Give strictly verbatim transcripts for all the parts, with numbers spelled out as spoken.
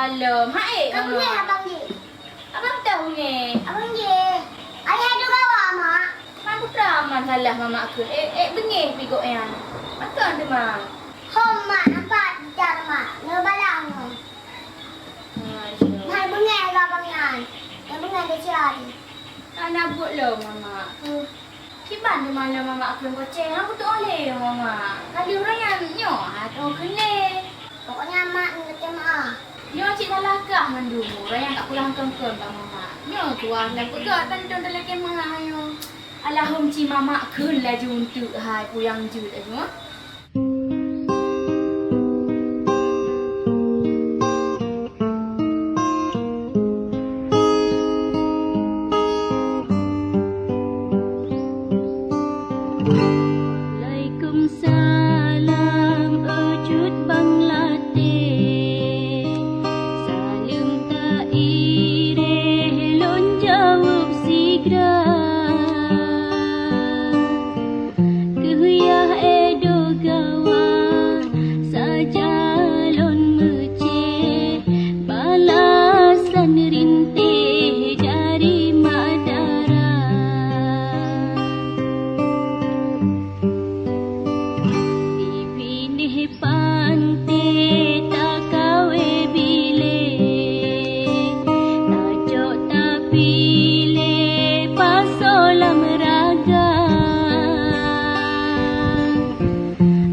Lom, hai, Ka beungéh, Mama. Abang Ji. Abang teuh beungéh. Abang Ji. Ayah duek gawa, Mak. Man putra man salah Mamak kheun. Eh, eh, beungéh pih gobnyan. Pakon teuma? Hom, Mak, nampak jar, Mak. Neubalah nyoe. Hai, beungéh lé abang nyan. Nyan beungéh lé siat. Hana buet lom, Mamak. Hmm. Kiban teuma lom Mamak kheun kocé, hana kutu'oh lé, Mamak. Ka lheueh uroe nyan nyoe, hana tu'oh kheun lé. Pokoknya Mak neuteurimong. Nyoe cit salah kah mandum, uroe nyan ka pulang kön-kön bak Mamak. Nyoe tuah lom peugah tantôn talakée Mamak nyoe. Alahom ci Mamak kheun laju eunteuk hai puyang jeuet laju, ha? Waalaikumsalam, Cut Bang Latih. Saleuem taireh lôn jaweueb sigra. Keuh yah Edo gawa, saja lôn meucéh, balasan rinteh dari mak dara. Di binéh panté takawé bilék, tacok tapilék pasoe lam raga.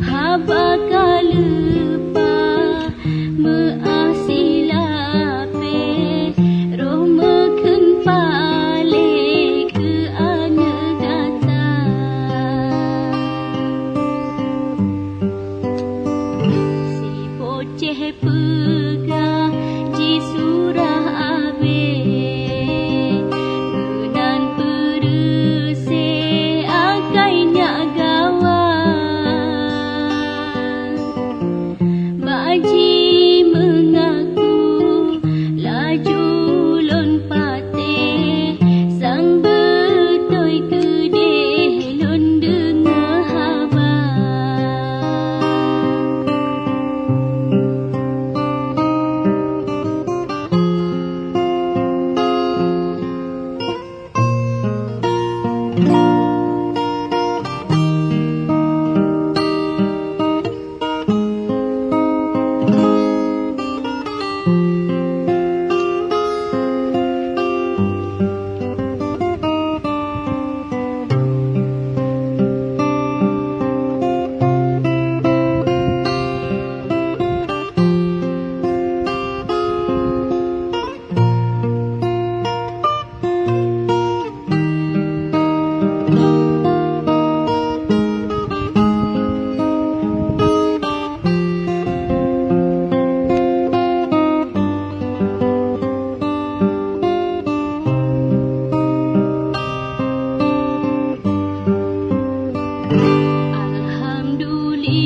Haba ka leupah meu'ah silapéh, roh meukheun paléh keu aneuk gata. Sipocéh peugah jisurah abéh, meunan peureuséh akai nyak gawa. Bak jimeungaku laju lôn patéh, sang beutôi keudeh lôn deungoe haba.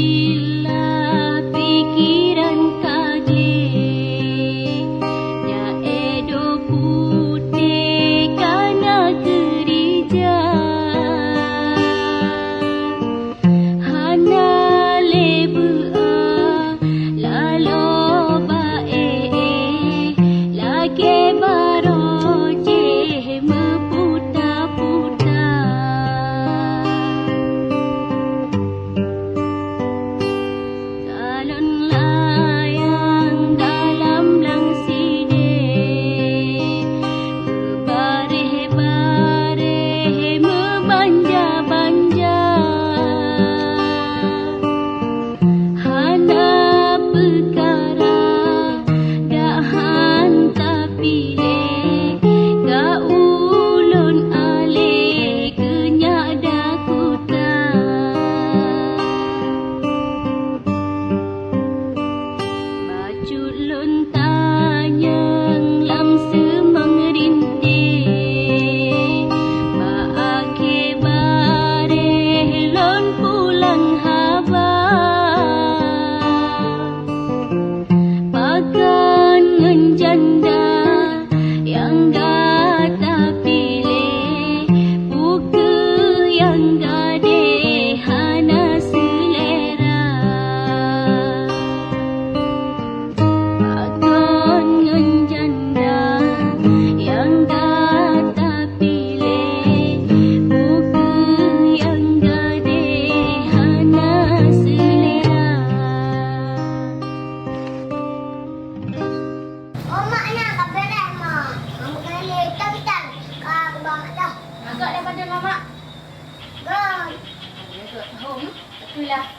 Alhamdulillah, pikiran ka jih, nyak Edo putéh ka na keurija. Hana lé beu'ah laloe ba-ék, lagée baroe jéh meuputa-puta. Bukan lé, tak, tak. Ka, ka, ka. Agak dah pada lama. Gon. Agak hom. Itulah.